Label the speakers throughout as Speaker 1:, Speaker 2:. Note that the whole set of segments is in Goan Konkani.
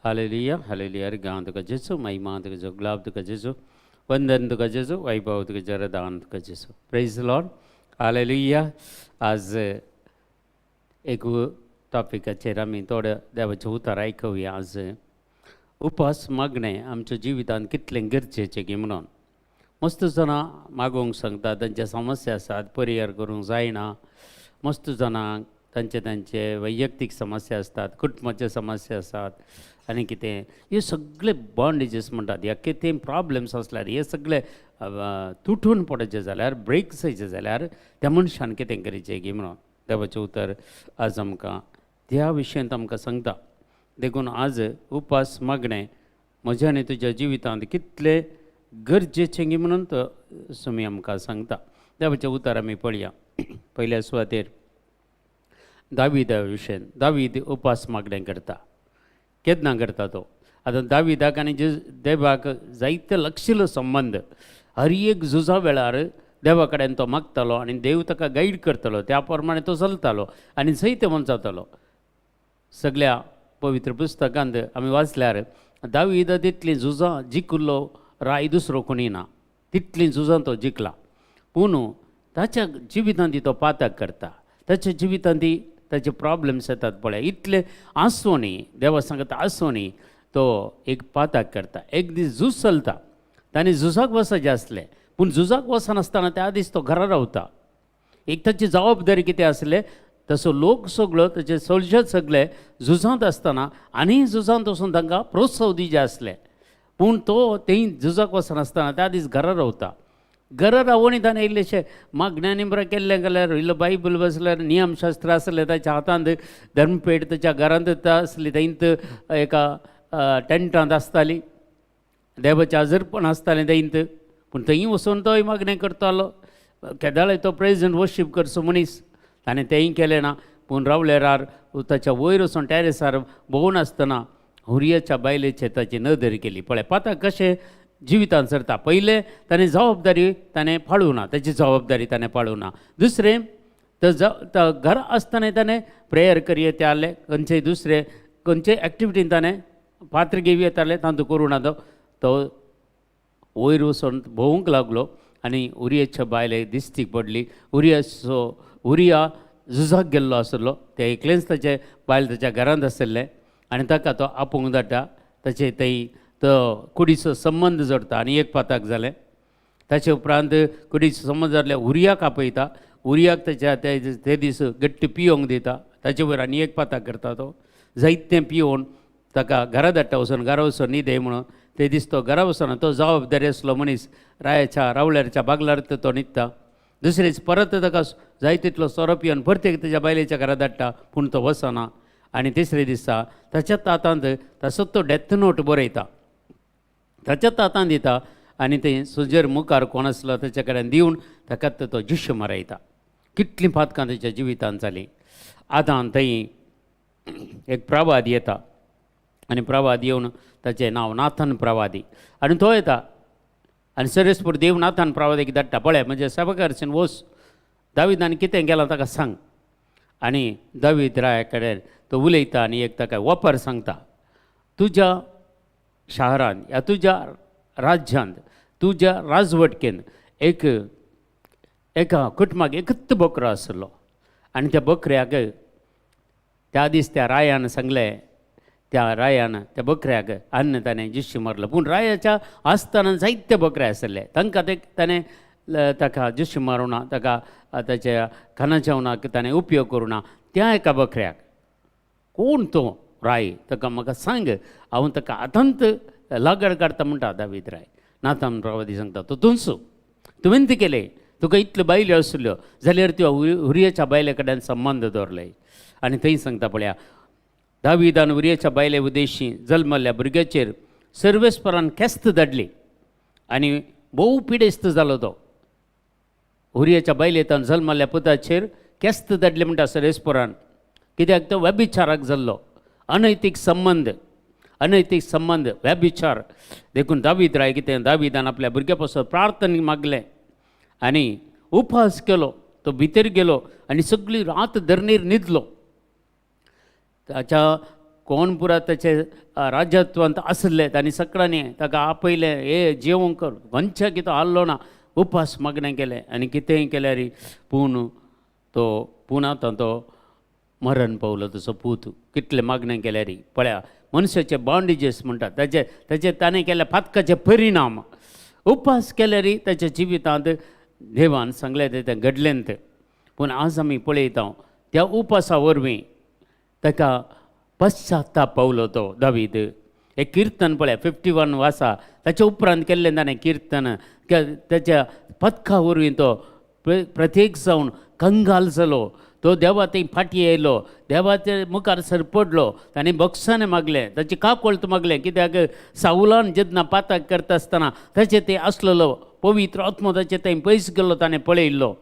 Speaker 1: Hallelujah hallelujah. गांव तुका जेजू, महिमा तुका जेजू, गुलाब तुका जेजू, वंदन तुका जेजू, वैभव तुका जरदान तुका जेजू। Praise Lord, hallelujah. आज एक टॉपिकाचेर आमी थोडे देवाचें उतर आयकुया। आज उपास मागणें आमच्या जिवितांत कितलें गरजेचें की म्हणून मस्त जाणां मागूंक सांगता। तांचे समस्या आसात, परिहार करूंक जायना। मस्त जाणांक तांचे तांचे वैयक्तीक समस्या आसतात, कुटुंबाचे समस्या आसात आनी कितें हे सगळे बॉन्डेजीस म्हणटात, ह्या कितें प्रॉब्लम्स आसल्यार हे सगळे तुटून पडचे जाल्यार, ब्रेक जायचे जाल्यार त्या मनशान कितें करचें की म्हणून देवाचें उतर आज आमकां त्या विशयांत आमकां सांगता। देखून आज उपास मागणें म्हज्या आनी तुज्या जिवितांत कितलें गरजेचें की म्हणून तो सुमी आमकां सांगता। देवाचें उतर आमी पळया। पयल्या सुवातेर दावीदा विशयन, दावीद उपास मागणें करता। केन्ना करता तो? आतां दावीदाक आनी जे देवाक जायते लक्षिल्लो संबंद। हर एक झुजा वेळार देवा कडेन तो मागतालो आनी देव ताका गायड करतालो, त्या प्रमाणे तो चलतालो आनी जैतवंत जातालो। सगळ्या पवित्र पुस्तकांत आमी वाचल्यार दावीद तितलीं झुजां जिखिल्लो राय दुसरो कोणी ना, तितलीं झुजां तो जिखला। पूण ताच्या जिवितांत तो पातक करता, ताच्या जिवितांत ताचे प्रॉब्लम्स येतात। पळय, इतले आसोनी देवा सांगता आसोनी तो एक पातक करता। एक दीस झूज चलता, ताणें झुजाक वचपाचें आसलें, पूण झुजाक वचनासतना त्या दीस तो घरा रावता। एक ताची जबाबदारी कितें आसलें, तसो लोक सगळो ताचे सोल्जर सगळे झुजांत आसतना आनी झुजांत वचून तांकां प्रोत्साहन दिवचें आसलें, पूण तो थंय झुजाक वचनासतना त्या दीस घरा रावता। घरा रावून ताणें इल्लेशें मागण्या निमरां केल्लें जाल्यार, इल्लो बायबल बसल्यार, नियमशास्त्र आसलें ताच्या हातांत, धर्मपेट ताच्या घरांत आसली, थंयत एका टेंटांत आसताली, देवाचें हाजरपण आसतालें थंयत, पूण थंय वचून तोय मागणें करतालो। केदाळय तो प्रेज एंड वर्शीप करचो मनीस, ताणें तेंय केलें ना। पूण रावळेरार ताच्या वयर वचून टॅरेसार भोंवून आसतना हुरियाच्या बायलेचेर ताची नदर केली। पळय पाता कशें जिवितान सरता। पयलें ताणें जबाबदारी ताणें पाळूं ना, ताची जबाबदारी ताणें पाळूं ना। दुसरें तो घरा आसतना ताणें प्रेयर करी येतालें, खंयचेय दुसरे खंयचेय एक्टिविटीन ताणें पात्र घेवं येतालें, तातूंत करूं ना। तो तो वयर वचून भोंवूंक लागलो आनी उरियाच्या बायलेक दिस्तीक पडली। उरियाचो उरिया झुजाक गेल्लो आसलो, ते एकलेंच ताचें बायल ताच्या घरांत आशिल्लें आनी ताका तो आपोवंक धाडटा। ताचे थंय तो कुडीचो संबंद जोडटा आनी एक पाताक जालें। ताचे उपरांत कुडीचो संबंद जाल्ल्या उरियाक आपयता, उरियाक ताच्या ते दीस गट्टी पियोंक दिता, ताचे वयर आनी एक पाताक करता। तो जायतें पियोवन ताका घरा धाडटा, वचून घरा वचून न्हिदे म्हणून। ते दीस तो घरा वचना, तो जबाबदारी आसलो मनीस, रायाच्या रावळ्याच्या बागलार तो न्हिदता। दुसरे दीस परत ताका जाय तितलो सोरो पिवन परत ताच्या बायलेच्या घरा धाडटा, पूण तो वचना। आनी तिसरे दिसा ताच्याच हातांत तसोच तो डेथ नोट बरयता, ताच्याच हातांत दिता आनी ते सुजर मुखार कोण आसलो ताच्या कडेन दिवन ताका तो जिश्य मारयता। कितलीं पातकां ताच्या जिवितांत जालीं। आतां थंय एक प्रवाद येता आनी प्रवाद येवन ताचें नांव नाथन प्रवादी आनी तो येता आनी सरेसपूर देव नाथन प्रवादीक धाडटा, पळय म्हणजे सेवकारसून वच, दावीदान कितें केलां ताका सांग। आनी दावीद राया कडेन तो उलयता आनी एक ताका वपर सांगता, तुज्या शाहरांत या तुज्या राज्यांत तुज्या राजवटकेन एक एका कुटुंबाक एकच बकरो आसलो आनी त्या बकऱ्याक त्या दीस त्या रायान सांगलें, त्या रायान त्या बकऱ्याक अन्न ताणें जिश्शी मारलो। पूण रायाच्या आसतना जायते बकरे आसले, तांकां ते ताणें ताका जिश्शी मारूं ना, ताका ताच्या खाना जेवणाक ताणें उपयोग करूं ना। त्या एका बकऱ्याक कोण तो राय ताका म्हाका सांग, हांव ताका आतांत लागड काडटा म्हणटा दावीद राय। नाथान प्रवादी सांगता तो तुमचो, तुवें तें केलें, तुका इतल्यो बायल्यो आसल्यो जाल्यार त्यो हुरियाच्या बायले कडेन संबंद दवरले। आनी थंय सांगता पळया, दावीदान उरियाच्या बायले उदेशी जल्मल्ल्या भुरग्याचेर सर्वेस्परान केस्त धाडली आनी भोव पिडेस्त जालो तो। उरियाच्या बायलेतान जल्मल्ल्या पुताचेर केस्त धाडली म्हणटा सर्वेस्परान, कित्याक तो व्यभिचाराक जाल्लो, अनैतीक संबंद, अनैतीक संबंद व्यभिचार। देखून दावीद राय कितें, दावीदान आपल्या भुरग्या पासून प्रार्थना मागलें आनी उपास केलो, तो भितर गेलो आनी सगळी रात धरणीर न्हिदलो। ताच्या कोण पुरा ताचे राज्यत्वांत आसले तांणी सगळ्यांनी ताका आपयलें, हे जेवंक कर, खंयच्या कितें हाल्लो ना, उपास मागणें केलें आनी कितेंय केल्यार पूण तो पूण आतां तो मरण पावलो तसो पूत. कितलें मागणें केल्यार पळया मनशाचे बाउंडेजीस म्हणटात ताचे ताचे ताणें केल्ल्या पातकाचे परिणाम. उपास केल्यार ताच्या जिवितांत देवान सांगलें तें घडलें तें. पूण आज आमी पळयता त्या उपासा वरवीं ताका पश्चाताप पावलो तो दावीद. एक किर्तन पळया 51 वासा, ताच्या उपरांत केल्लें ताणें किर्तन, ताच्या पदका वरवीं तो प्रत्येक जावन कंगाल जालो. तो देवा थंय फाटीं येयलो, देवाचे मुखार सरपडलो, ताणें बक्षाने मागलें, ताची काकोळत मागलें. कित्याक सावलान जेन्ना पाताक करता आसतना ताचे थंय आसलेलो पवित्र आत्मो ताचे थंय पयस गेल्लो ताणें पळयल्लो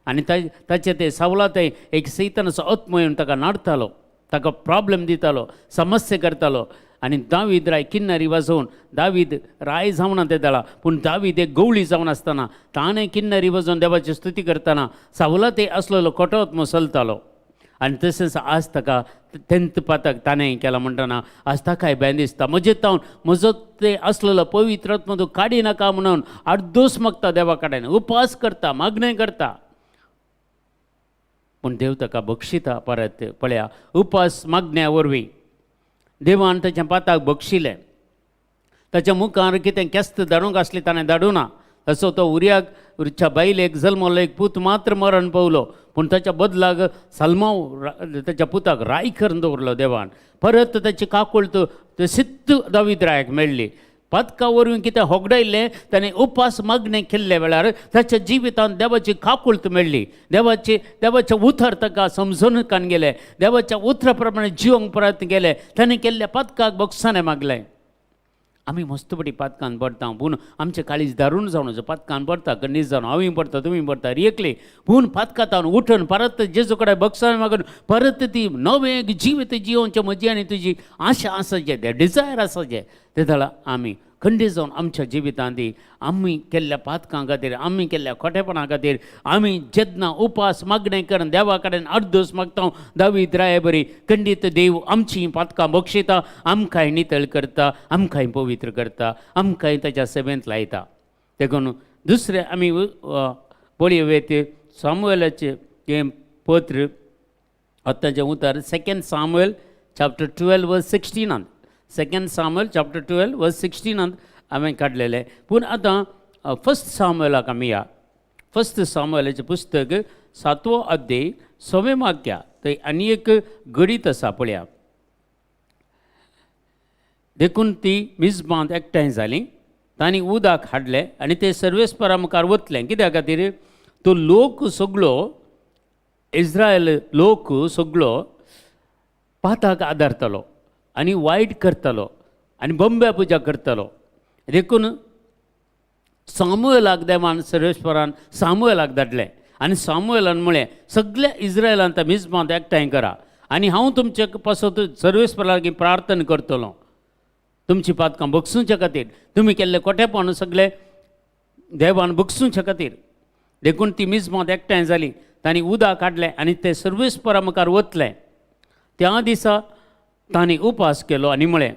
Speaker 1: आनी ताचे ते सावला थंय एक सैतानाचो आत्मो येवन ताका नाडतालो, ताका प्रॉब्लम दितालो, समस्या करतालो. आनी दावीद राय किन्नरी वाजोवन, दावीद राय जावना ते दळा, पूण दावीद एक गवळी जावन आसतना ताणें किन्नरी वाजोवन देवाची स्तुती करतना सावला ते आसलेलो खोटो आत्मो चलतालो. आनी तशेंच आज ताका तेंत पातक ताणें केलां म्हणटना आज ताकाय भंय दिसता, म्हजे तावन म्हजो ते आसलेलो पवित्र आत्मो तूं काडी नाका म्हणून आडदोस मागता देवा कडेन, उपास करता, मागणें करता, पूण देव ताका बक्षिता परत. पळया उपास मागण्या वरवीं देवान ताच्या पाताक बक्षिलें. ताच्या मुखार कितें केस्त धाडूंक आसली ताणें धाडूं ना. तसो तो उरियाक उरच्या बायलेक जल्मलो एक पूत मात्र मरण पावलो, पूण ताच्या बदलाक सलमाव ताच्या पुताक राय करून दवरलो देवान. परत ताची काकुळट सिद्ध दावीद रायाक मेळ्ळी. पातका वरवीं कितें होगडायल्लें ताणें उपास मागणें केल्ल्या वेळार ताच्या जिवितांत देवाची काकुळट मेळ्ळी. देवाचे देवाचें उतर ताका समजून कान गेलें, देवाच्या उतरा प्रमाणे जिवंक परत गेलें. ताणें केल्ल्या पातकाक बक्षाने मागलें. आमी मस्तपटी पातकान पडटा, पूण आमचें काळीज दारून जावन पातकान पडटा, कणीस जावन हांवूय पडटा, तुमी पडटा एकली, पूण पातकां उठून परत जेजू कडेन बक्षाने मागून परत ती नवें एक जिवीत जिवोवचें म्हजी आनी तुजी आशा आसाचें, तें डिजायर आसाचें. ते जाल्यार आमी खंडीत जावन आमच्या जिवितांत ती आमी केल्ल्या पातकां खातीर, आमी केल्ल्या खोटेपणा खातीर आमी जेन्ना उपास मागणें करून देवा कडेन अर्दोस मागता दावीद राया बरी, खंडीत देव आमची पातकां बक्षिता, आमकांय नितळ करता, आमकांय पवित्र करता, आमकांय ताच्या सेवेंत लायता. देखून दुसरें आमी पळोवया सामुएलाचें हें पत्र, आतांचें उतर 2 सामुएल चॅप्टर 12 वर्स 16, 2 सामुएल चॅप्टर 12 वर्स 16 हांवें काडलेलें. पूण आतां 1 सामुएलाक आमी या. 1 सामुएलाचें पुस्तक 7वो अध्याय 6वें वाक्य थंय आनी एक गणीत आसा पळया. देखून ती मिजबांत एकठांय जाली, तांणी उदक हाडलें आनी ते सर्वेस्परा मुखार वतलें. कित्या खातीर तो लोक सगळो इस्रायल लोक सगळो पाताक आदारतालो आनी वायट करतालो आनी बंब्या पुजा करतालो. देखून सामुएलाक देवान सर्वेस्परान सामुएलाक धाडलें आनी सामुएलान म्हळें सगल्या इस्रायलान मिजबांत एकठांय करा आनी हांव तुमचे पासत सर्वेस्परा लागीं प्रार्थना करतलो, तुमची पातकां बगसुच्या खातीर, तुमी केल्ले खोटेपण सगळे देवान बगसुच्या खातीर. देखून ती मिजबांत एकठांय जाली, तांणी उदक काडलें आनी ते सर्वेस्परा मुखार वतलें. त्या दिसा तांणी उपास केलो आनी म्हळें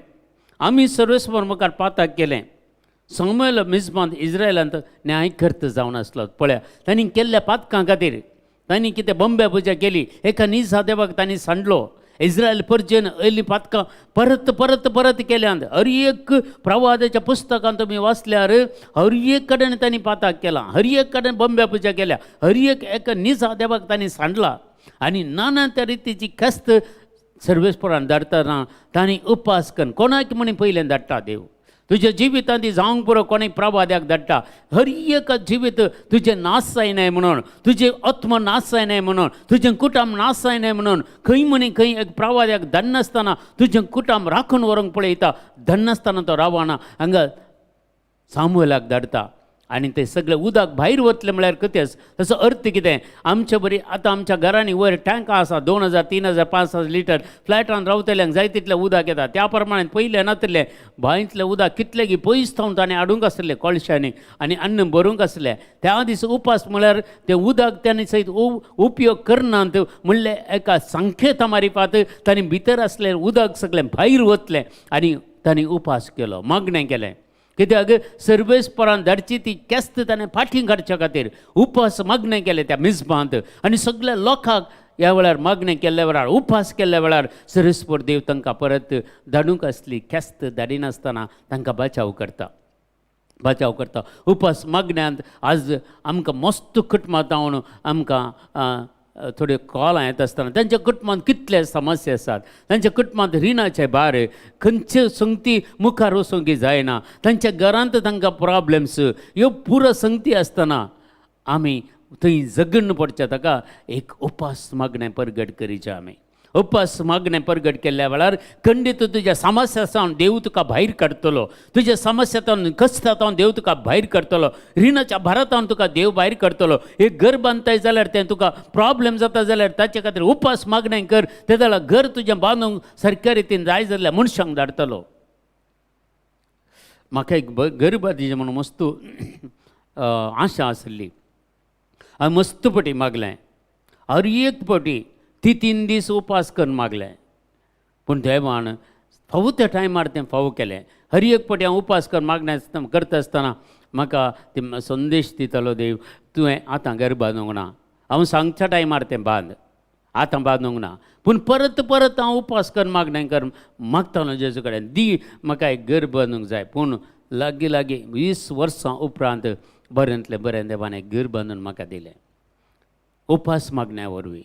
Speaker 1: आमी सर्वेस्पर मुखार पाताक केलें. सामुएल मिजबांत इस्रायलांत न्यायकर्त जावन आसलो. पळया तांणी केल्ल्या पातकां खातीर तांणी कितें बंब्या पुजा केली, एका निजा देवाक तांणी सांडलो. इस्रायल परजेन अयलीं पातकां परत परत परत केल्यांत. हर एक प्रवादाच्या पुस्तकांत तुमी वाचल्यार हर एक कडेन तांणी पाताक केलां, हर एक कडेन बंब्या पुजा केल्या, हर एक एका निजा देवाक तांणी सांडला आनी नाना त्या रितीची ख्यास्त सर्वेस्परान धाडटना तांणी उपास करून कोणाक म्हणी पयलें धाडटा देव तुज्या जिवितांत ती जावंक पुरो कोणूय प्रवाद्याक धाडटा. हर एक जिवीत तुजें नाश जायनाय म्हणून, तुजें आत्म नाश जायनाय म्हणून, तुजें कुटुंब नाश जायनाय म्हणून खंय म्हणी खंय एक प्रवाद्याक धाडनासतना तुजें कुटुंब राखून व्हरूंक पळयता, धाडनासतना तो रावना. हांगा सामुएलाक धाडटा आनी ते सगळे उदक भायर वतलें म्हळ्यार कितें तसो अर्थ कितें आमचे बरी आतां आमच्या घरांनी वयर टँकां आसा 2000 3000 5000 लिटर फ्लॅटान रावतल्यांक जाय तितलें उदक येता. त्या प्रमाणे पयलें नातलें बांयतलें उदक कितलें की पयस थावन ताणें हाडूंक आसलें कोळशांनी आनी अन्न भरूंक आसलें. त्या दीस उपास म्हळ्यार तें उदक ताणें सयत उपयोग करनात म्हणलें एका संकेता मारिपात ताणें भितर आसलें उदक सगळें भायर वतलें आनी ताणें उपास केलो, मागणें केलें. कित्याक सर्वेस्परान धाडची ती केस्त ताणें फाटीं काडच्या खातीर उपास मागणें केलें त्या मिजबांत आनी सगल्या लोकांक ह्या वेळार मागणें केल्ल्या वेळार उपास केल्ल्या वेळार सर्वेस्पर देव तांकां परत धाडूंक आसली केस्त धाडिनासतना तांकां बचाव करता, बचाव करता. उपास मागण्यांत आज आमकां मस्त कुटुंबां जावन आमकां थोड्यो कॉलां येता आसतना तांच्या कुटुंबांत कितले समस्या आसात, तांच्या कुटुंबांत रिणाचे भार, खंयचे संगती मुखार वचूंक जायना, तांच्या घरांत तांकां प्रॉब्लम्स, ह्यो पुरो संगती आसतना आमी थंय जगण पडचें ताका एक उपास मागणें परगट करीचें. आमी उपास मागणें परगट केल्ल्या वेळार खंडीत तुज्या समस्या सावन देव तुका भायर काडटलो, तुज्या समस्या तावन कश्टा तावन देव तुका भायर काडटलो, रिणाच्या भारातावन तुका देव भायर काडटलो. एक घर बांदताय जाल्यार तें तुका प्रॉब्लम जाता जाल्यार ताचे खातीर उपास मागणें कर, ते जाल्यार घर तुजें बांदूंक सारक्या रितीन जाय जाल्यार मनशांक धाडटलो. म्हाका एक घर बांदिचें म्हणून मस्त आशा आसली, हांवें मस्त पटी मागलें, हर एक पटी ती 3 दीस उपास करून मागलें, पूण देवान फावो त्या टायमार तें फावो केलें. हर एक पटी हांव उपास करून मागणें आसतना करता आसतना म्हाका ते संदेश दितालो देव, तुवें आतां घर बांदूंक ना, हांव सांगच्या टायमार तें बांद, आतां बांदूंक ना. पूण परत परत हांव उपास करून मागणें कर मागतालो जेजू कडेन, दी म्हाका एक घर बांदूंक जाय. पूण लागीं लागीं 20 वर्सां उपरांत बऱ्यांतलें बरें देवान एक घर बांदून म्हाका दिलें उपास मागण्या वरवीं.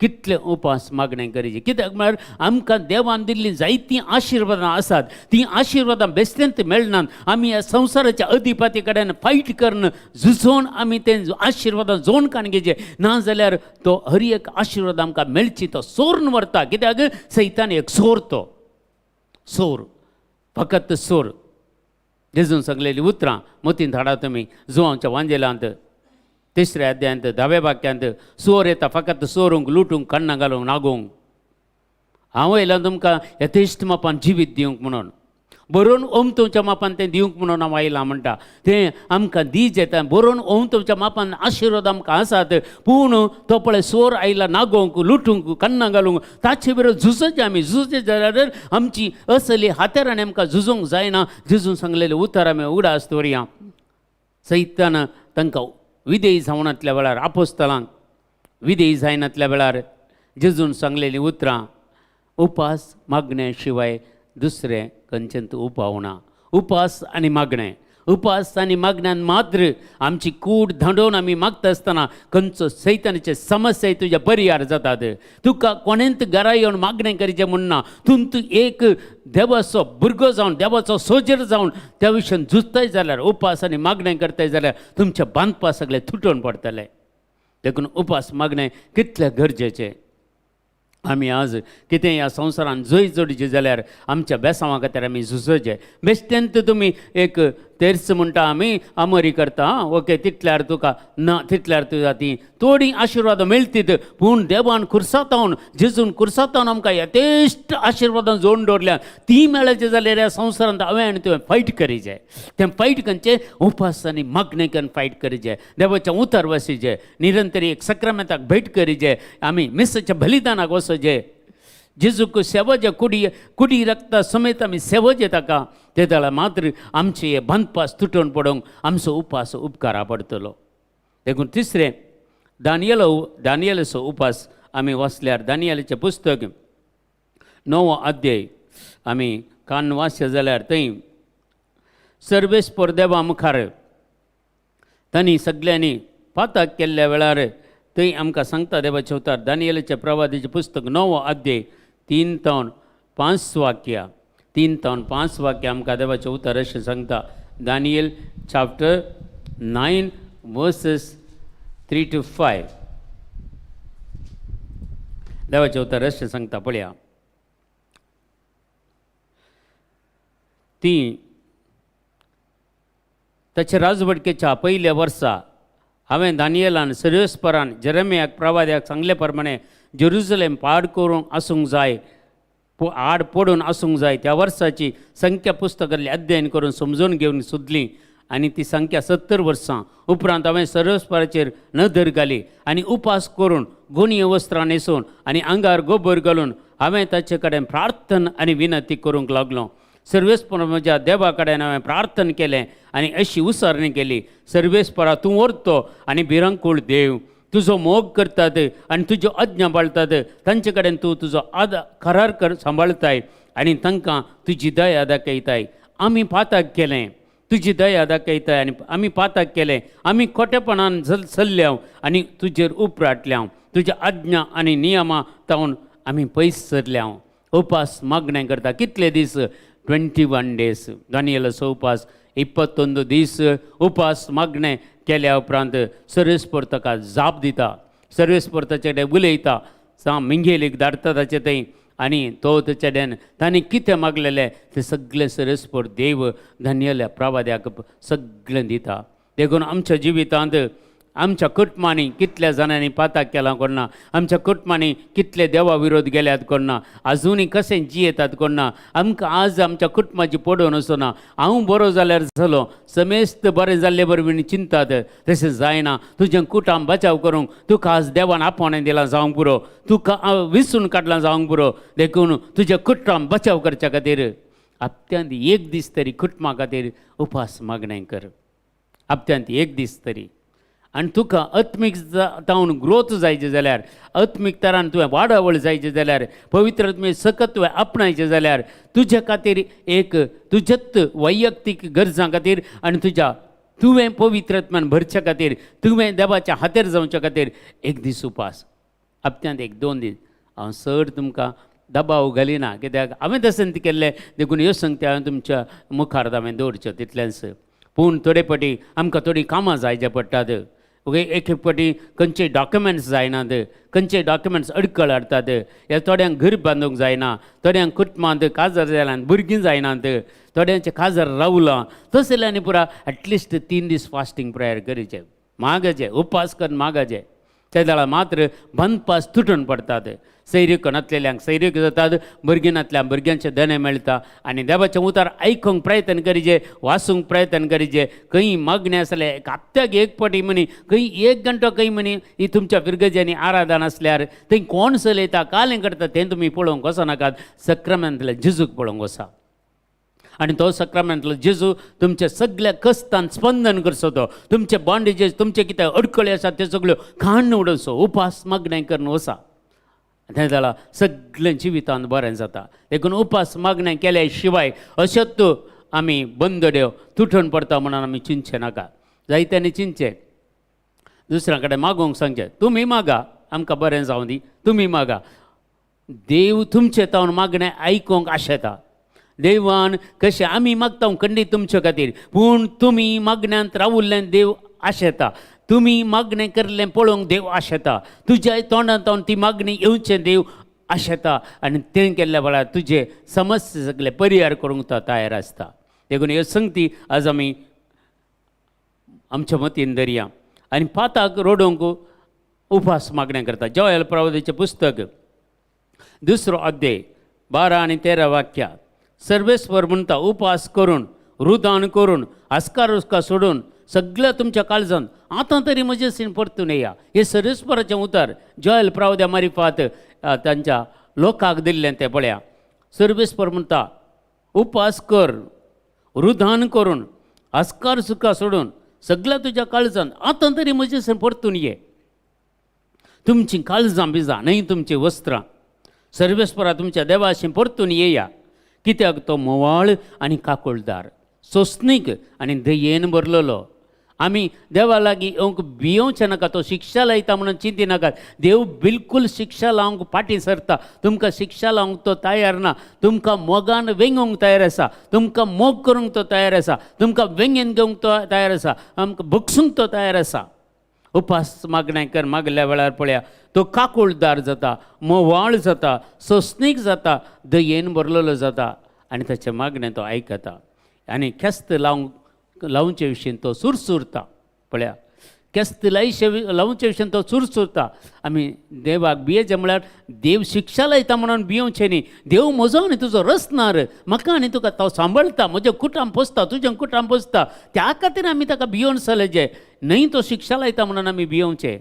Speaker 1: कितले उपास मागणें करीचे, कित्याक म्हळ्यार आमकां देवान दिल्लीं जायतीं आशिर्वादां आसात, तीं आशिर्वादां बेश्टेंत मेळनात. आमी ह्या संवसाराच्या अधिपती कडेन फायट करून झुजोवन आमी तें आशिर्वादां जोन काडून घेवचें, ना जाल्यार तो हर एक आशिर्वाद आमकां मेळची तो सोरून व्हरता. कित्याक सैतान एक सोर, तो सोर, फकत सोर. जेजून सगलेलीं उतरां मतींत हाडा तुमी, जुवांच्या वांजेलांत 3ऱ्या अध्यायांत 10व्या वाक्यांत, चोर येता फकत चोरूंक, लुटूंक, कण्णां घालूंक, नागोवंक. हांव येयलां तुमकां यथेश्ट मापान जिवीत दिवंक म्हणून, बरोवन ओमतोच्या मापान तें दिवंक म्हणून हांव आयलां म्हणटा. तें आमकां these येता, बरोवन ओमतोच्या मापान आशिर्वाद आमकां आसात, पूण तो पळय चोर आयला नागोवंक, लुटूंक, कण्णां घालूंक, ताचे बरोबर झुजचें आमी. झुजचें जाल्यार आमची असली हातेरांनी आमकां झुजूंक जायना. झुजून सांगलेलें उतर आमी उगडास दवरया. सैतान तांकां विदेयी जावनातल्या वेळार, आपोस्तलांक विदेयी जायनातल्या वेळार जेजून सांगलेलीं उतरां, उपास मागणे शिवाय दुसरें खंयचेंच उपाव ना. उपास आनी मागणें, उपास आनी मागण्यान मात्र आमची कूड धांडोवन आमी मागता आसतना खंयचो सैतानाचे समस्या तुज्या परिहार जातात. तुका कोणेंत घरा येवन मागणें करचें म्हूण ना, तूं तूं एक देवाचो भुरगो जावन देवाचो सोजर जावन त्या विशयान झुजताय जाल्यार, उपास आनी मागणें करताय जाल्यार तुमचे बांदपा सगळे तुटोवन पडटले. देखून उपास मागणें कितलें गरजेचें. आमी आज कितें ह्या संवसारान जंय जोडचें जाल्यार आमच्या बेसांवा खातीर आमी झुजचें. बेश्टेंत तुमी एक तेर्स म्हणटा आमी आमरी करता, आं ओके, तितल्यार तुका ना, तितल्यार तुका ती थोडीं आशिर्वादां मेळटीत, पूण देवान खुर्सातावन, जेजून खुर्सातावन आमकां यथेश्ट आशिर्वादां जोडून दवरल्या. ती मेळचे जाल्यार ह्या संवसारांत हांवें आनी तुवें फायट करीचे. तें फायट खंयचें? उपास आनी मागणें करून फायट करीचे, देवाचें उतर वसीचें, निरंतर एक सक्रामेंताक भेट करीचे, आमी मिसाच्या बलिदानाक वचचें, जेजूक सेवजे कुडी कुडी रक्ता समेत आमी सेवजे ताका. ते जाल्यार मात्र आमचे हे बांदपास तुटोवन पडोवंक आमचो उपास उपकारा पडटलो. देखून तिसरें दानियलाचो उपास आमी वाचल्यार दानियलाचें पुस्तक 9वो अध्याय आमी कान वाचचे जाल्यार थंय सर्वेस्पर देवा मुखार तांणी सगल्यांनी पाताक केल्ल्या वेळार थंय आमकां सांगता देवाचें उतर. दानियलाचें प्रवादीचें पुस्तक 9वो अध्याय 3 तावन 5 वाक्या, 3 तावन 5 वाक्य आमकां देवाचें उतर अशें सांगता. Daniel chapter 9 verses 3 to 5 देवाचें उतर अशें सांगता. पळया, ती ताच्या राजवटकेच्या पयल्या वर्सा हांवें दानियलान सर्वेस्परान जेरेमियाक प्रवाद्याक सांगले प्रमाणे जेरुजलेम पाड करूंक आसूंक जाय, आड पडून आसूंक जाय त्या वर्साची संख्या पुस्तकांतलें अध्ययन करून समजून घेवन सोदली आनी ती संख्या 70 वर्सां. उपरांत हांवें सर्वेस्पराचेर नदर घाली आनी उपास करून गोणये वस्त्रां न्हेसून आनी आंगार गोबर घालून हांवें ताचे कडेन प्रार्थना आनी विनंती करूंक लागलो. सर्वेस्पर म्हज्या देवा कडेन हांवें प्रार्थना केलें आनी अशी उसारणी केली, सर्वेस्परा तूं व्हरतो आनी भिरांकूळ देव, तुजो मोग करतात आनी तुज्यो आज्ञा पाळटात तांचे कडेन तूं तुजो आद करार कर सांबाळताय आनी तांकां तुजी दया दाखयताय. आमी पाताक केलें, तुजी दया दाखयताय आनी आमी पाताक केलें, आमी खोटेपणान चल्ल्याव आनी तुजेर उपराटल्याव, तुज्या आज्ञा आनी नियमां तावन आमी पयस सरल्याव. उपास मागणें करता कितले दीस? 21 डेज. दानियलाचो उपास 21 दीस उपास मागणें केल्या उपरांत सर्वेस्पर ताका जाप दिता, सर्वेस्पर ताचे कडेन उलयता, साम मिंगेलीक धाडटा ताचे थंय आनी तो ताचे कडेन ताणें कितें मागलेलें तें सगळें सर्वेस्पर देव दानियेल्या प्रवाद्याक सगळें दिता. देखून आमच्या जिवितांत आमच्या कुटुंबांनी कितल्या जाणांनी पाताक केलां कोण ना, आमच्या कुटुंबांनी कितले देवा विरोध गेल्यात कोण ना, आजुनूय कशें जियेतात कोण ना, आमकां आज आमच्या कुटुंबाची पडोवन वचना. हांव बरो जाल्यार जालो, समेस्त बरें जाल्ले बरोबर चिंतात, तशें जायना. तुजें कुटुंब बचाव करूंक तुका आज देवान आपोवणें दिलां जावंक पुरो, तुका विसून काडलां जावंक पुरो. देखून तुजें कुटुंब बचाव करच्या खातीर हप्त्यांत एक दीस तरी कुटुंबा खातीर उपास मागणें कर, हप्त्यांत एक दीस तरी. आनी तुका आत्मीक तावन ग्रोथ जायचे जाल्यार, आत्मीक तरान तुवें वाडावळ जायचे जाल्यार, पवित्र आत्मे सकत तुवें आपणायचें जाल्यार, तुज्या खातीर एक तुज्याच वैयक्तीक गरजां खातीर आनी तुज्या तुवें पवित्र आत्म्यान भरच्या खातीर, तुवें देवाच्या हातेर जावच्या खातीर एक दीस उपास, हप्त्यांत एक दोन दीस. हांव चड तुमकां दबाव घालिना, कित्याक हांवें तशें केल्लें, देखून ह्यो संगती हांवें तुमच्या मुखार हांवें दवरच्यो तितलेंच. पूण थोडे फावटी आमकां थोडीं कामां जायचे पडटात, ओके, एक एक फावटी खंयचे डॉक्युमेंट्स जायनात, खंयचे डॉक्युमेंट्स अडकळ हाडटात, ह्या थोड्यांक घर बांदूंक जायना, थोड्यांक कुटुंबांत काजार जाल्यान भुरगीं जायनात, थोड्यांचें काजार रावलां, तशें आनी पुरा एटलिस्ट 3 दीस फास्टींग प्रेयर करचें, मागाचें, उपास करून मागाचें. ते वेळार मात्र बंदपास तुटून पडटात, सैरीक नातलेल्यांक सैरीक जातात, भुरगीं नातल्या भुरग्यांचें देणें मेळटा. आनी देवाचें उतार आयकूंक प्रयत्न करीजे, वाचूंक प्रयत्न करीजे. खंय मागणें आसलें एक हप्त्याक एक फावटी म्हणी, खंय एक घंटो खंय म्हणी ही तुमच्या फिरगजांनी आराधन आसल्यार थंय कोण चलयता कालें करता तें तुमी पळोवंक वचनाकात, सक्रामेंतल्या जेजूक पळोवंक वचा. आनी तो सक्रामेंतलो जेजू तुमच्या सगळ्या कस्तान स्पंदन करचो, तो तुमचे बॉन्डेजेस, तुमचे कितें अडकळी आसात त्यो सगळ्यो काण्ण उडोवचो. उपास मागणें करून वचा, तें जाल्यार सगळें जिवितांत बरें जाता. देखून उपास मागणें केल्या शिवाय अशेंच आमी बंदड्यो तुटून पडटा म्हणून आमी चिंतचें नाका. जायत्यांनी चिंतचें, दुसऱ्यां कडेन मागूंक सांगचें, तुमी मागा आमकां बरें जावं दी, तुमी मागा. देव तुमचें तावन मागणें आयकूंक आशेता. देवान कशें आमी मागता खंडीत तुमचे खातीर, पूण तुमी मागण्यांत रावुल्लें देव आशेता, तुमी मागणें करलें पळोवंक देव आशेता, तुज्या तोंडांत तावन ती मागणी येवचें देव आशेता. आनी तें केल्ल्या वेळार तुजे समस्या सगळे परिहार करूंक तो तयार आसता. देखून ह्यो संगती आज आमी आमच्या मतीन धरया आनी पाताक रोडोवंक उपास मागणें करता. जोयल प्रवादीचें पुस्तक 2 अध्याय 12 आनी 13 वाक्या, सर्वेस्वर म्हणटा उपास करून रुदान करून आस्कार उस्कार सोडून सगळ्या तुमच्या काळजान आतां तरी म्हजे सीन परतून येया. हे सर्वेस्वराचें उतर जोयल प्रवाद्या मारिफात तांच्या लोकांक दिल्लें तें पळया. सर्वेस्पर म्हणटा उपास कर रुदान करून आस्कार सुका सोडून सगळ्या तुज्या काळजान आतां तरी म्हजे सीन परतून ये. तुमचीं काळजां बिजां न्हय तुमचीं वस्त्रां, सर्वेस्परा तुमच्या देवाशी परतून येया, कित्याक तो मोवाळ आनी काकुळदार, सोंसणीक आनी दयेन भरलेलो. आमी देवा लागीं येवंक भियोवचें नाका, तो शिक्षा लायता म्हणून चिंती नाकात. देव बिलकूल शिक्षा लावंक फाटीं सरता, तुमकां शिक्षा लावंक तो तयार ना. तुमकां मोगान वेंगोवंक तयार आसा, तुमकां मोग करूंक तो तयार आसा, तुमकां वेंगेन घेवंक तो तयार आसा, आमकां बगसूंक तो तयार आसा. उपास मागणें कर मागल्या वेळार पळया तो काकुळदार जाता, मोवाळ जाता, सोंसणीक जाता, दयेन भरलेलो जाता आनी ताचें मागणें तो आयकता आनी ख्यास्त लावंक लावचे विशीं तो सुरसुरता. पळया, केस्त लायशे लावचे विशीं तो सुरसुरता. आमी देवाक भियेचें म्हळ्यार देव शिक्षा लायता म्हणून भियोवचें न्ही. देव म्हजो आनी तुजो रचणार, म्हाका आनी तुका तो सांबाळटा, म्हजें कुटाम पोसता, तुजें कुटाम पोसता, त्या खातीर आमी ताका भियोवन चलचें न्हय. तो शिक्षा लायता म्हणून आमी भियोवचें.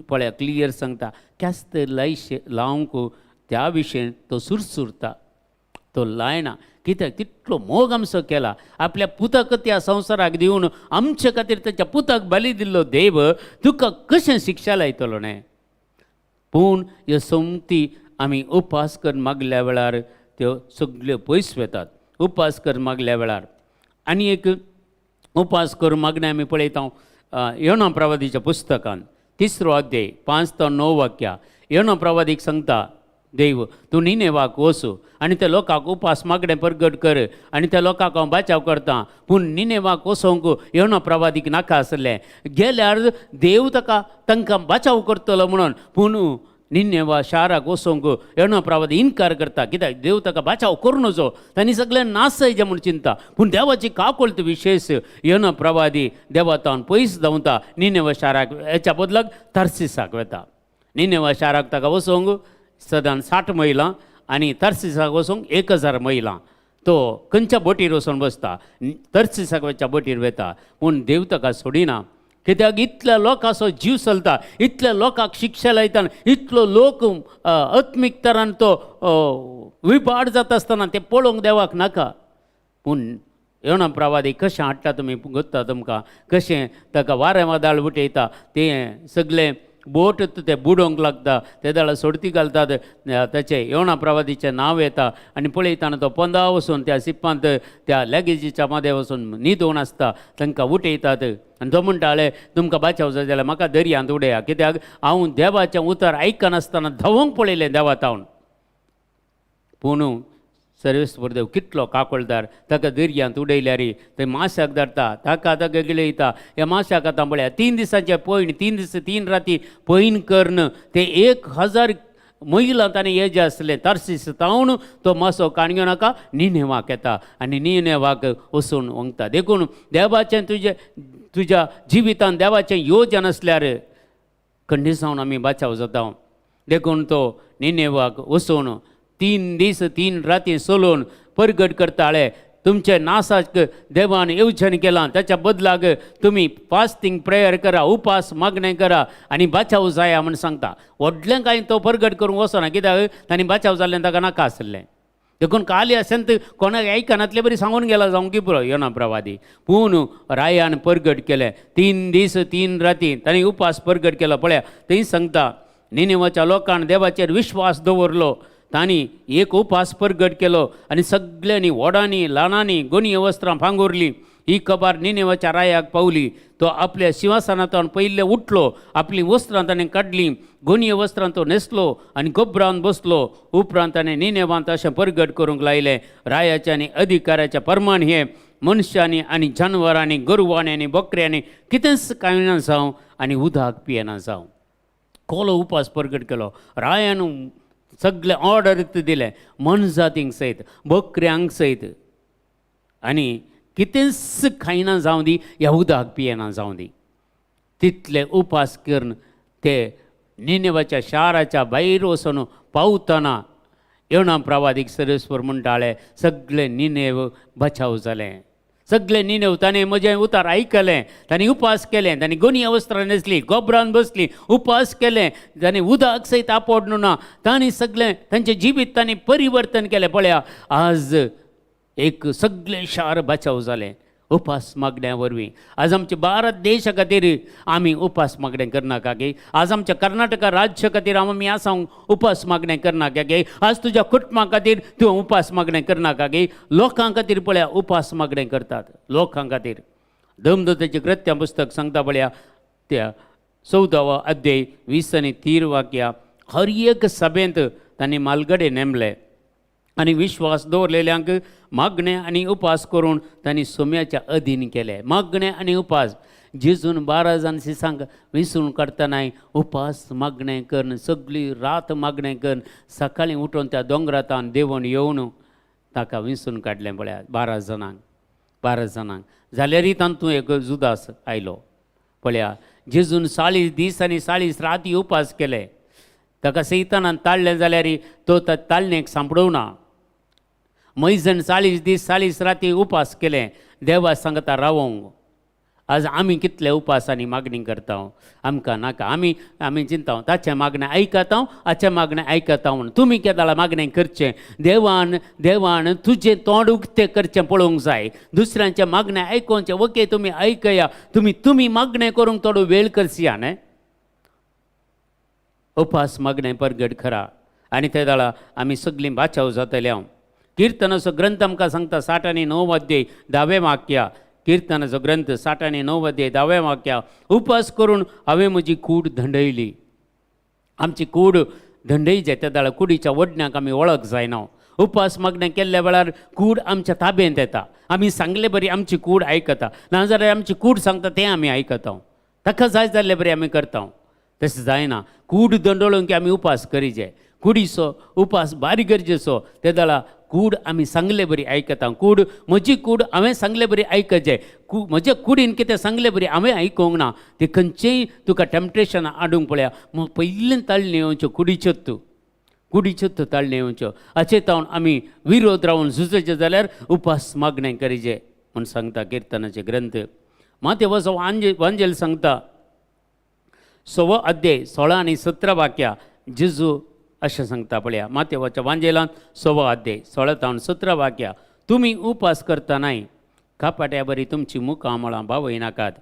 Speaker 1: पळया, क्लियर सांगता, केस्त लायशे लावंक त्या विशयन तो सुरसुरता, तो लायना. कित्याक तितलो मोग आमचो केला, आपल्या पुताक त्या संवसाराक दिवन आमचे खातीर ताच्या पुताक बली दिल्लो देव तुका कशें शिक्षा लायतलो न्हय? पूण ह्यो सोमती आमी उपास करून मागल्या वेळार त्यो सगल्यो पयस वतात. उपास करून मागल्या वेळार आनी एक उपास करून मागणें आमी पळयता योना प्रवादीच्या पुस्तकान, 3रो अध्याय 5 ते 9 वाक्या. योना प्रवादीक सांगता देव, तूं निनेवाक वचू आनी त्या लोकांक उपास मागणें परगट कर आनी त्या लोकांक हांव बाचाव करता. पूण निनेवाक वचोंक योना प्रवादीक नाका आसलें. गेल्यार देव ताका तांकां बाचाव करतलो म्हणून. पूण निनेवा शाराक वचोंक योना प्रवादी इनकार करता. कित्याक देव ताका बाचाव करूं नजो, तांणी सगळें नासय म्हूण चिंता. पूण देवाची काकोळत विशेष योना प्रवादी देवातावन पयस धांवता, निनेवा शाराक हेच्या बदलाक तार्सिसाक वता. निनेवा शाराक ताका वचोंक सदान 60 मैलां आनी तार्सिसाक वचोंक 1000 मैलां. तो खंयच्या बोटीर वचोन बसता, तार्सिसाक वचच्या बोटीर वता. पूण देव ताका सोडिना. कित्याक इतल्या लोकांचो जीव चलता, इतल्या लोकांक शिक्षा लायता, इतलो लोक आत्मीक तरान तो विपाड जाता आसतना तें पळोवंक देवाक नाका. पूण योना प्रवादी कशें हाडटा तुमी गोत्ता तुमकां, कशें ताका वारें वादळ उठयता, तें सगळें बोट ते बुडोवंक लागता, ते दाळ सोडती घालतात, ताचें योना प्रवादीचें नांव येता. आनी पळयतना तो पोंदा वचून त्या सिप्पांत त्या लगेजीच्या मदें वचून न्हिदोवन आसता. तांकां उठयतात आनी तो म्हणटाले, तुमकां बाचाव जाय जाल्यार म्हाका दर्यांत उडया, कित्याक हांव देवाचें उतर आयकनासतना धांवोंक पळयलें देवातावन. पूण सर्वेस्पर देव कितलो काकोळदार, ताका दर्यांत उडयल्यार थंय माश्याक धाडटा, ताका ताका गिळयता. ह्या माश्याक आतां पळया, 3 दिसांचे पयण, 3 दीस 3 राती पयण करून ते 1000 मैलां ताणें हे जे आसलें तार्सीस तावन तो मासो काणयो नाका निनेवाक येता आनी निनेवाक वचून वंगता. देखून देवाचें तुजें तुज्या जिवितान देवाचें योजन आसल्यार खंडीसावन आमी बाचाव जाता. देखून तो निनेवाक वचून 3 दीस 3 राती चलोवन परगट करताले, तुमचे नासाक देवान येवजण केलां, ताच्या बदलाक तुमी फास्टींग प्रेयर करा, उपास मागणें करा आनी बाचाव जाया म्हूण सांगता. व्हडलें कांय तो परगट करूंक वचना, कित्याक तांणी बाचाव जाल्लें ताका नाका आसलें. देखून काली आसन कोणाक आयकनातले बरी सांगून गेला जावंक की पुरो योना प्रवादी. पूण रायान परगट केलें, 3 दीस 3 राती तांणी उपास परगट केलो. पळया थंय सांगता, निनेवाच्या लोकान देवाचेर विश्वास दवरलो, तांणी एक उपास परगट केलो आनी सगल्यांनी व्हडांनी ल्हानांनी गोनी वस्त्रां पांगुरलीं. ही खबर निनेवाच्या रायाक पावली. तो आपल्या शिंवासनांतल्यान पयले उठलो, आपलीं वस्त्रां ताणें काडलीं, गोनी वस्त्रां तो न्हेसलो आनी गोबरान बसलो. उपरांत ताणें निनेवांत अशें परगट करूंक लायलें, रायाच्या आनी अधिकाऱ्याच्या प्रमाण हें मनशांनी आनी जानवरांनी गोरवांनी आनी बकऱ्यांनी कितेंच कांय ना जावं आनी उदक पियेना जावं. कोलो उपास परगट केलो, रायान सगळे ऑर्डर दिले मनजातींक सयत बकऱ्यांक सयत आनी कितेंच खायना जावं दी ह्या उदक पियेना जावं दी. तितले उपास करून ते निनेवाच्या शाराच्या भायर वचून पावतना योना प्रवादीक सर्वेस्पर म्हणटाले, सगळे निनेव बचाव जालें, सगळे निनेव ताणें म्हजें उतार आयकलें, तांणी उपास केलें, तांणी गोनी वस्त्रां न्हेसली, गोबरान बसली, उपास केलें, तांणी उदक सयत आपोडणू ना, तांणी सगळें तांचें जिवीत तांणी परिवर्तन केलें. पळया आज एक सगळें शार बचाव जालें उपास मागण्या वरवीं. आज आमच्या भारत देशा खातीर आमी उपास मागणें करनाका गे, आज आमच्या कर्नाटका राज्य खातीर आमी आसा उपास मागणें करनाका गे, आज तुज्या कुटुंबा खातीर तूं उपास मागणें करनाका गे. लोकां खातीर पळया उपास मागणें करतात लोकां खातीर. धर्मदूताचें कृत्यां पुस्तक सांगता पळया त्या 14वो अध्याय 20 आनी 3 वाक्या, हर एक सभेंत तांणी मालगडे नेमले आनी विश्वास दवरलेल्यांक मागणें आनी उपास करून तांणी सोम्याच्या अधीन केले. मागणें आनी उपास जेजून 12 जाण सिसांक विसरून काडटनाय उपास मागणें करून सगळी रात मागणें करून सकाळीं उठून त्या दोंगरांत देंवून येवन ताका विसरून काडलें पळया 12 जाणांक. 12 जाणांक. जाल्यारय तातूंत एक जुदास आयलो. पळया, जेजून 40 दीस आनी 40 राती उपास केले. ताका सैतानान ताळ्ळें जाल्यार तो ताळणेक सांपडोवना. मैजन 40 दीस 40 राती उपास केले देवा सांगता रावोंक. आज आमी कितले उपास आनी मागणी करता, आमकां नाका. आमी आमी चिंता ताचें मागणें आयकता, हाचें मागणें आयकता म्हूण. तुमी केदाळा मागणें करचें, देवान देवान तुजें तोंड उक्तें करचें पळोवंक जाय. दुसऱ्यांचें मागणें आयकोवचें. ओके, तुमी आयकया, तुमी तुमी मागणें करूंक थोडो वेळ करसिया न्हय. उपास मागणें परगट खरा आनी ते दाळा आमी सगळीं बाचाव जातले. हांव किर्तनाचो ग्रंथ आमकां सांगता 69 अध्याय 10वें वाक्य. किर्तनाचो ग्रंथ 69 अध्याय 10वें वाक्य, उपास करून हांवें म्हजी कूड धंडयली. आमची कूड धंडयचे त्या दाळा कुडीच्या वडण्याक आमी वळख जायना. उपास मागणें केल्ल्या वेळार कूड आमच्या ताब्यांत येता. आमी सांगले बरी आमची कूड आयकता, नाजाल्यार आमची कूड सांगता तें आमी आयकता. ताका जाय जाल्ले बरी आमी करता. तशें जायना. कूड दंडोळून की आमी उपास करीचे. कुडीचो उपास बारी गरजेचो. ते दाळा कूड आमी सांगले बरी आयकता. कूड म्हजी कूड हांवें सांगले बरी आयकचें. म्हज्या कुडीन कितें सांगले बरी हांवें आयकूंक ना. तें खंयचेंय तुका टेम्पटेशन हाडूंक पळया. पयलीं ताळणी येवच्यो कुडीच्योच, तूं कुडीच्योच तूं ताळणी येवच्यो. हाचे तावन आमी विरोध रावन झुजचे जाल्यार उपास मागणें करीचे म्हूण सांगता किर्तनाचे ग्रंथ. मातेवाचो वांजेल सांगता 6वो अध्याय 16 आनी 17 वाक्या. जेजू अशें सांगता पळया, मातेवाच्या वांजेलान 6वो अध्याय 16 तावन 17 वाक्या, तुमी उपास करतनाय कापाट्या बरी तुमची मुखां मळां बावयनाकात.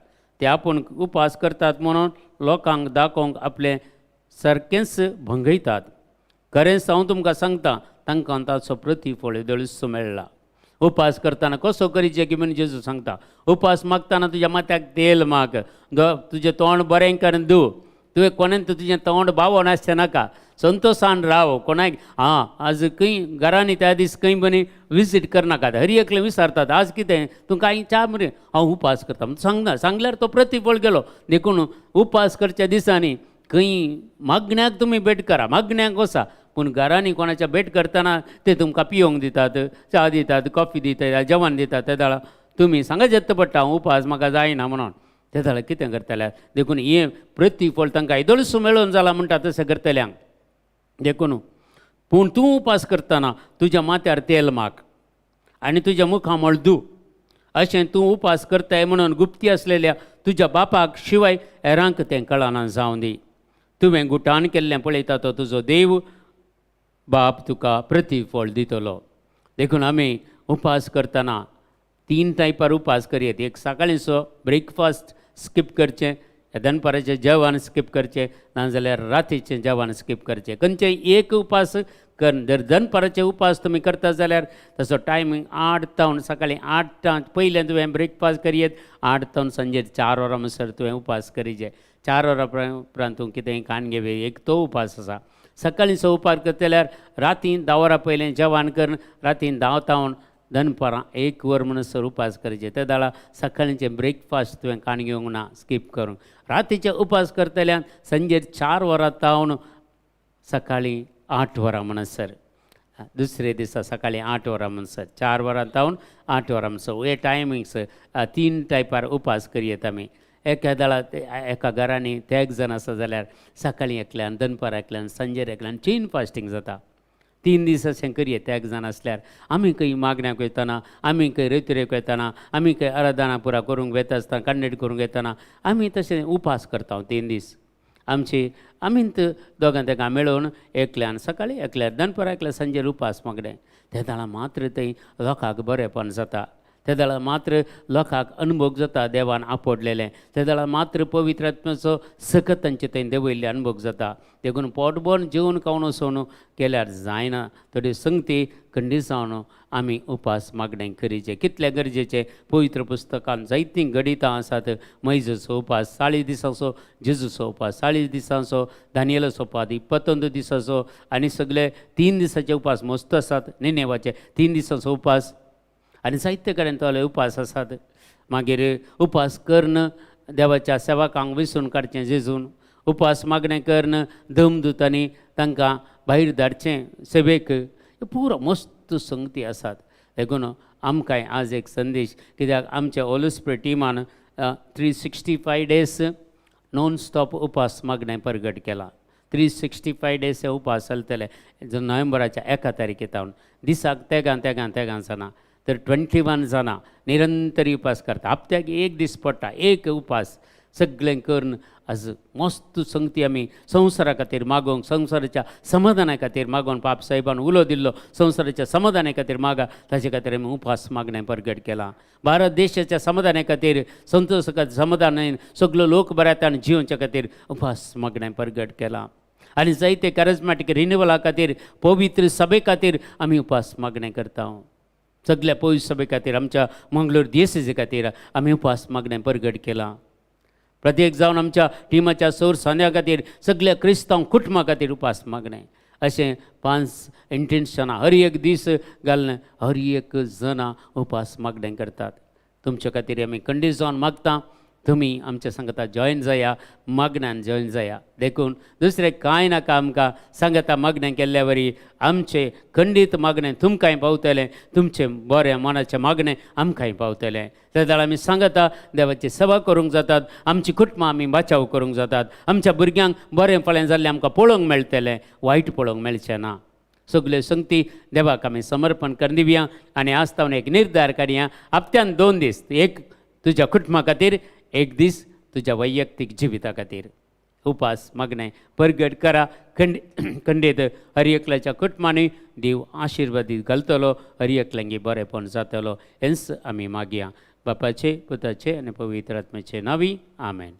Speaker 1: ते आपूण उपास करतात म्हणून लोकांक दाखोवंक आपलें सारकेंच भंगयतात. खरेंच हांव तुमकां सांगता, तांकां ताचो प्रतिफळ दळसो मेळ्ळा. उपास करतना कसो करीचें की म्हण जेजू सांगता, उपास मागतना तुज्या माथ्याक तेल माग, तुजें तोंड बरें करून दू, तुवें कोणें तुजें तोंड बावोन आसचें नाका, संतोशान राव. कोणाक आं आज खंय घरांनी त्या दीस खंय बनी विजीट करनाकात. हर एकले विचारतात आज कितें तूं कांय च्या मरे, हांव उपास करता म्हूण सांगना. सांगल्यार तो प्रतिफळ गेलो. देखून उपास करच्या दिसांनी खंय मागण्याक तुमी भेट करा, मागण्याक वसा, पूण घरांनी कोणाच्या भेट करतना ते तुमकां पियोंक दितात, च्या दितात, कॉफी दितात, जेवण दितात. ते दाळा तुमी सांगाचें पडटा हांव उपास म्हाका जायना म्हणून. ते जाल्यार कितें करतले? देखून हें प्रतिफळ तांकां येदोळसो मेळोवन जाला म्हणटा तशें करतल्यांक. देखून पूण तूं उपास करतना तुज्या माथ्यार तेल माग आनी तुज्या मुखामळ धू. अशें तूं उपास करताय म्हणून गुप्ती आसलेल्या तुज्या बापाक शिवाय हेरांक तें कळना जावं दी. तुवें गुटान केल्लें पळयता तो तुजो देव बाप तुका प्रतिफळ दितलो. देखून आमी उपास करतना 3 टायपार उपास करयेत. एक सकाळींचो ब्रेकफास्ट स्कीप करचें, दनपाराचें जेवण स्कीप करचें, नाजाल्यार रातीचें जेवण स्कीप करचें. खंयचें एक उपास कर. जर दनपाराचे उपास तुमी करता जाल्यार तसो टायमींग 8 तावन सकाळीं 8 तावन पयलें तुवें ब्रेकफास्ट करयेत, 8 तावन सांजेर 4 वरां म्हणसर तुवें उपास करीचे. 4 वरां उपरांत तूं कितेंय खाण घेवया, एक तो उपास आसा. सकाळींचो उपास करता जाल्यार राती 10 वरां पयलें जेवण करून राती 10 तावन दनपारां 1 वर म्हणसर उपास करचे. ते दाळा सकाळींचें ब्रेकफास्ट तुवें खाण घेवंक ना स्कीप करूंक. रातीचे उपास करतल्यान सांजेर 4 वरां तावन सकाळीं 8 वरां म्हणसर, दुसरे दिसा सकाळीं 8 वरां म्हणसर, 4 वरां तावन 8 वरां म्हणसर, हे टायमिंग्स 3 टायपार उपास करयेत आमी. एका दाळा एका घरांनी तेग जाण आसा जाल्यार सकाळीं एकल्यान, दनपार एकल्यान, सांजेर एकल्यान चेन फास्टींग जाता. 3 दीस अशें करयेत तेग जाण आसल्यार. आमी खंय मागण्याक वयतना, आमी खंय रेतुरेक वयतना, आमी खंय आराधना पुरा करूंक वता आसतना, कन्नेट करूंक वयतना आमी तशें उपास करता 3 दीस. आमची आमी दोगां तेगां मेळून एकल्यान सकाळीं, एकल्यान दनपार, एकल्यान सांजेर उपास मागणें. ते दाळा मात्र थंय लोकांक बरेंपण जाता. ते दाळा मात्र लोकांक अनुभव जाता देवान आपडलेलें. ते दाळा मात्र पवित्र आत्म्याचो सकत तांचे थंय देवयल्ले अनुभव जाता. देखून पोट भरून जेवन खावन वचून केल्यार जायना. थोडी संगती खंडीसावन आमी उपास मागणें करीचें. कितलें गरजेचें. पवित्र पुस्तकान जायतीं घडितां आसात. मैजचो उपास 40 दिसांचो, जेजूचो उपास 40 दिसांचो, दानियलाचो उपास 21 दिसाचो, आनी सगळे 3 दिसाचे उपास मस्त आसात. निनेवाचे 3 दिसांचो उपास आनी जायते कडेन तोले उपास आसात. मागीर उपास करून देवाच्या सेवकांक विसून काडचें जेजून, उपास मागणें करून दमदुतांनी तांकां भायर धाडचें सेवेक. पुरो मस्त संगती आसात. देखून आमकांय आज एक संदेश, कित्याक आमच्या Holi spirit टिमान 365 days non stop उपास मागणें परगट केला. 365 डेज हे उपास चलतले नोव्हेंबराच्या 1 तारखे सावन. दिसाक तेगां तेगां तेगां जाणां, तर 21 जाणां निरंतर उपास करता. हप्त्याक एक दीस पडटा एक उपास. सगळें करून आज मस्त संगती आमी संवसारा खातीर मागोवंक, संवसाराच्या समाधाना खातीर मागोवन, पाप साहेबान उलो दिल्लो, संवसाराच्या समाधाना खातीर मागा, ताचे खातीर आमी उपास मागणें परगट केलां. भारत देशाच्या समाधाना खातीर, संतोश समाधानान सगलो लोक बऱ्या जिवच्या खातीर उपास मागणें परगट केलां. आनी जायते कॅरिजमॅटीक रिन्युवला खातीर, पवित्र सभे खातीर आमी उपास मागणें करता. सगल्या पवित्र सभे खातीर, आमच्या मंगळूर दियसिजे खातीर आमी उपास मागणें परगट केलां. प्रत्येक जावन आमच्या टिमाच्या सौर सांद्या खातीर, सगल्या क्रिस्तांव कुटुंबा खातीर उपास मागणें. अशें पांच इंटेन्शनां हर एक दीस घालून हर एक जणां उपास मागणें करतात. तुमच्या खातीर आमी खंडीत जावन मागता, तुमी आमच्या सांगता जॉयन जाया, मागण्यान जॉयन जाया. देखून दुसरें कांय नाका आमकां, सांगता मागणें केल्ल्या वरी आमचें खंडीत मागणें तुमकांय पावतलें, तुमचें बरें मनाचें मागणें आमकांय पावतलें. ते जाल्यार आमी सांगता देवाची सेवा करूंक जातात, आमची कुटुंबां आमी बाचाव करूंक जातात, आमच्या भुरग्यांक बरें फळें जाल्लें आमकां पळोवंक मेळटलें, वायट पळोवंक मेळचें ना. सगल्यो संगती देवाक आमी समर्पण करून दिवया आनी आज तावन एक निर्धार करया, हप्त्यान 2 दीस, एक तुज्या कुटुंबा खातीर, एक दीस तुज्या वैयक्तीक जिविता खातीर उपास मागणें परगट करा. खंडीत हर एकल्याच्या कुटुंबांनी देव आशिर्वादीत घालतलो, हर एकल्यांगी बरेंपण जातलो हेंच आमी मागया. बापाचे, पुताचे आनी पवित्र आत्म्याचे नांवी, आमेन.